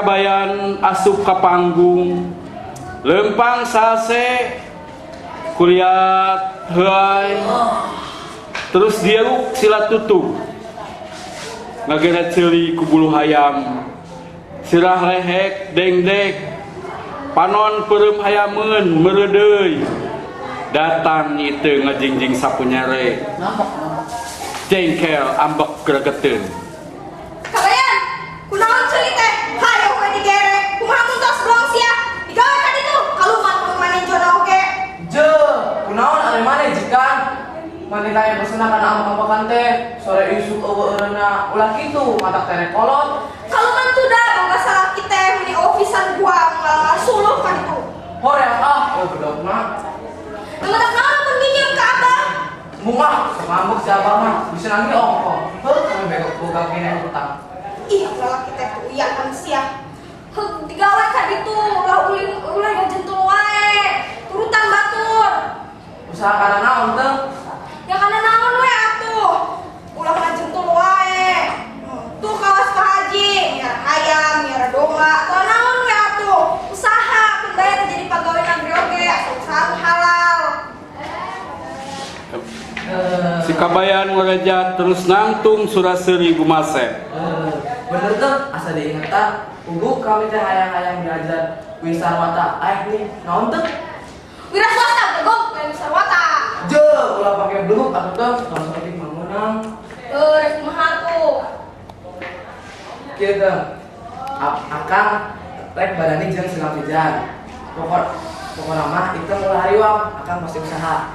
Kabayan asup ka panggung. Lempang salse kuliat heuay. Terus diaruk sila tutug. Ngageret ceuli ku bulu hayam. Sirah lehek dengdek. Panon peureum hayameun meureudeuy. Datang Nyi Iteung ngajingjing sapu nyere. Jengkel ambek gregeteun. Kabayan, kunaon ceuli teh? Hayo we digere. Kumaha mun tos belong sia? Digawe ka ditu. Kaluman mun maneh jona oge. Je, kunaon ari maneh jikan? Maneh tanya pesena kana ambek-ambekan teh, sore isuk eueuh eureuna. Ulah kitu, matak tere kolot. Kaluman tuh da boga salaki teh meni ofisan gua ngalah suluh ka ditu. Hoream ah, oh bedokna. Nu matak naon mun minjem ka abah? Embung ah, sok ngambek si abah mah, bisa nagih ongkoh. Heuh, kami bego boga keneh utang. Ih, lalaki teh tuh iya kan sia. Heug digawe ka ditu, ulah ulin ulah ngajentul wae. Turutan batur. Usaha kana naon teh? Ya kana naon we atuh. Ulah ngajentul wae. Tuh kawas Pak Haji, miara hayam, miara domba, atau naon we atuh. Usaha keun bae teh jadi pegawai negeri oge, asal usaha nu halal. Si Kabayan ngorejat terus nangtung sura-seuri gumasep. Eh, bener tuh, asa diingetan. Ugu kami teh hayang-hayang diajar wisarwata. Eh nih, naon tuh? Wira swasta begong, lain wisarwata. Je, ulah pakai beluk atuh teh, langsung lagi menang. Eh, rek kumaha tuh? Kieu teh. Akang rek badani jeung silam pijan. Pokok pokokna mah itu ulah hariwang, akang pasti usaha.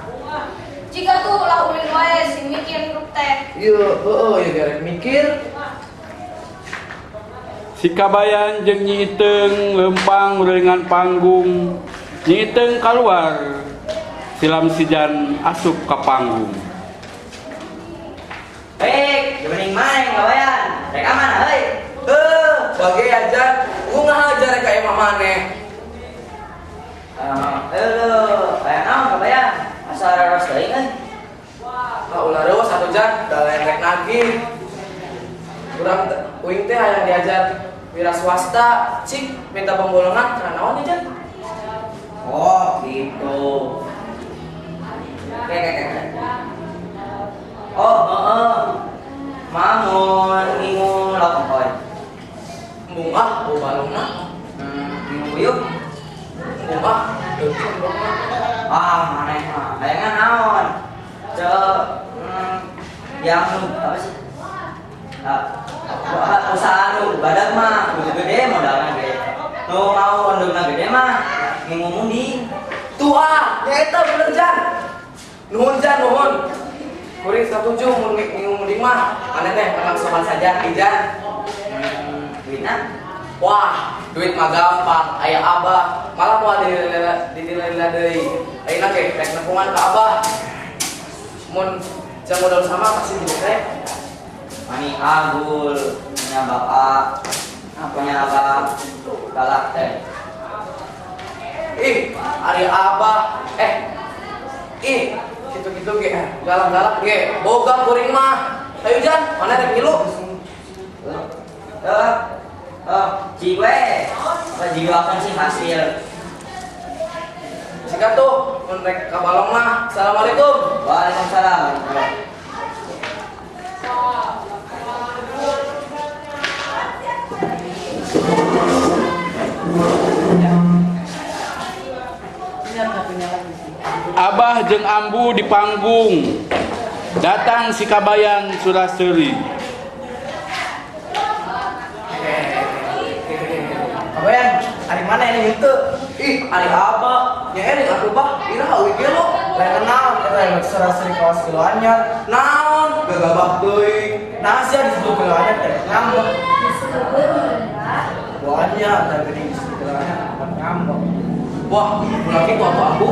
Jika tuh ulah ulin wae sing mikir hirup teh. Iya, heeh, ya gerek mikir. Si Kabayan jeung Nyi Iteung lempang ngulilingan panggung. Nyi Iteung kaluar. Silam Sijan asup ka panggung. Baik, dibanding main Kabayan. Rek mana heuy? Eh, bage aja, gua ngahajar rek ka imah maneh. Eh, lu, aya naon Kabayan? Asa raros teuing euy. Ah, ulah reuwas atuh jan, da lain rek nagih. Urang uing teh hayang diajar wira swasta, cik minta pembolongan karena naon nih jan? Oh, gitu. Oke, oke, oke. Oh, heeh. Mangun ngingu lauk ongkoy. Embung ah, bau balongna. Ngingu puyuh. Embung ah, leutik embungna. Ah, maneh mah. Hayangan naon? Ce, yang nu apa sih? Ah, usaha nu badag mah kudu gede modalna ge. Nu mau endogna gede mah ngingu munding. Tuh ah, nya eta bener jan. Nuhun jan, nuhun. Kuring satuju mun ngingu munding mah. Maneh teh memang sopan saja Jan. Duitna? Wah, duit mah gampang, aya abah. Malah moal didilila deui. Ayeuna ge rek nepungan ka abah. Mun jam modal sama pasti dibere. Mani agul punya bapak, punya abah galak teh. Ih, ari abah. Eh. Ih, gitu-gitu ge galak-galak ge. Boga kuring mah. Ayo Jan, mana rek ngilu? Eh, oh, jiwe. Apa jiwa akan sih hasil? Sikat tuh, mun rek ka balong mah. Assalamualaikum. Waalaikumsalam. Abah jeung Ambu di panggung. Datang si Kabayan sura-seuri. Kabayan, ari mana ini henteu? Ih, ari abah. Nya ering atuh bah, iraha euy gelo. Lain naon eta yang sera-seri kawas kilo anyar. Naon? Gagabah teuing. Nah sia disebut kilo anyar teh ngambek. Banyak teh geuning disebut kilo anyar ngambek. Wah, ulah kitu atuh ambu.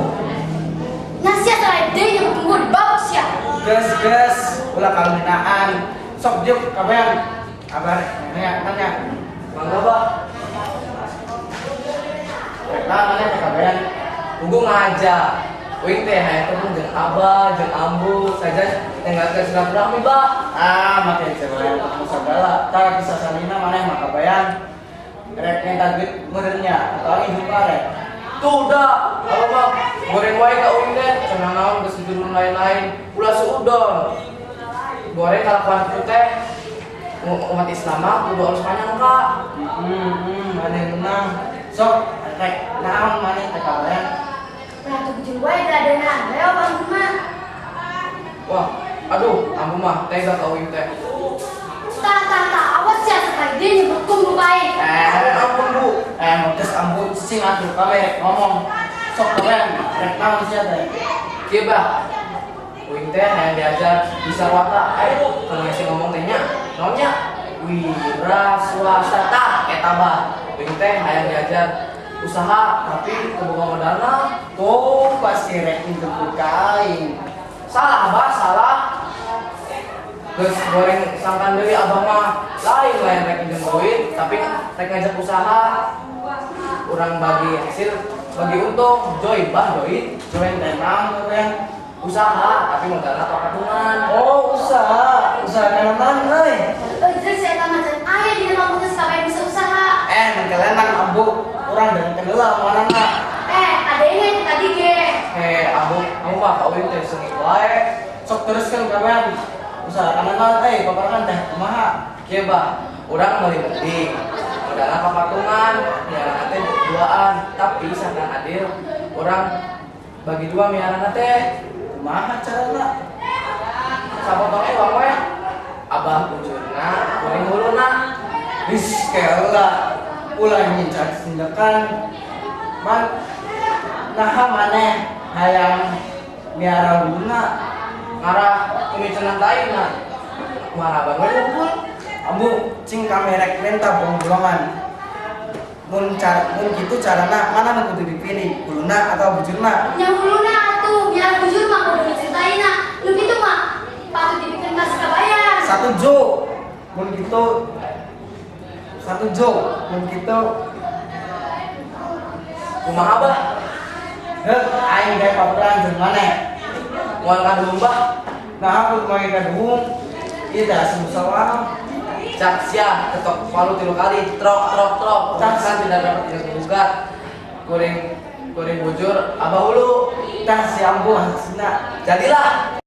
Nasihat salah deui yang tunggu di babak sia. Ges ges ulah kalminaan. Sok juk kabayan. Kabar nanya nanya. Mangga bah. Rek naon maneh teh kabayan? Ugu ngaja. Uing teh hayang tepung jeung abah, jeung ambu, saja tinggalkeun silaturahmi bah. Ah, make cewek ketemu sagala. Tah kisah sanina maneh mah kabayan. Rek minta duit meureunnya atau aing jumpa rek. Tuh dah, abah mah goreng wae ka uing teh, cenah naon geus dituduh lain-lain. Ulah suudon. Goreng kalakuan kitu teh umat Islam mah kudu harus panyangka. Maneh menang. Sok rek naon maneh teh kabayan? Nah, tuh bujur wae dadana. Leo panggung mah. Wah, aduh, ambu mah tega ka uing teh. Tah tah tah, awas sia sekali dia nyebut ku aing. Eh, ampun Bu. Eh, geus ambu cicing atuh kami rek ngomong. Sok kabayan rek naon sia teh? Kieu bah. Uing teh hayang diajar bisa wata. Ayo Bu, kalau ngisi ngomong teh nya. Naon nya? Wira swasta tah eta bah. Uing teh hayang diajar usaha tapi teu boga modalna. Oh, pasti rek minjem ka aing. Salah bah, salah. Geus goreng sangkan deui abah mah lain lain rek minjem duit tapi rek ngajak usaha. Urang bagi hasil, bagi untung, join bah, join. Join teh naon kabayan? Usaha tapi modalna papatungan. Oh, usaha. Usaha kana naon euy? Eh, terus saya mah can aya dina panggung geus kabeh bisa usaha. Eh, nengkelenan ambu. Urang dengan kendela manana. Eh, ada yang itu tadi ge. Heh, ambu, ambu mah ka uing teh sengit wae. Sok teruskeun kabayan. Usaha kana naon euy, paparkan teh kumaha? Kieu bah, urang meuli beding. Modalna papatungan, miarana teh duaan, tapi sangkan adil urang bagi dua miarana teh. Kumaha carana? Sapotong ewang we. Abah bujurna, kuring huluna. Bis kela ulah nyincak sindakan. Man naha maneh hayang miara huluna? Ngarah kumiceunah lain nah. Maraban we ngumpul. Ambu cing kami rek minta bongbongan. Mun cara mun kitu carana mana nu kudu dipilih, huluna atau bujurna? Nya huluna atuh, biar bujur mah kudu diceritaina. Nu kitu mah patut dipikeun ka sakabayan. Satuju. Mun kitu satuju. Mun kitu Kumaha bah? heuh aing gawe paperan jeung maneh. Moal kaduhung bah. Nah aku make kaduhung. Ieu teh asa musyawarah. Cak sia ketok palu tilu kali, trok trok trok. Cak. Kan tidak dapat tidak gugat. Kuring kuring bujur abah hulu. Tah si ambu hasilna. Jadilah.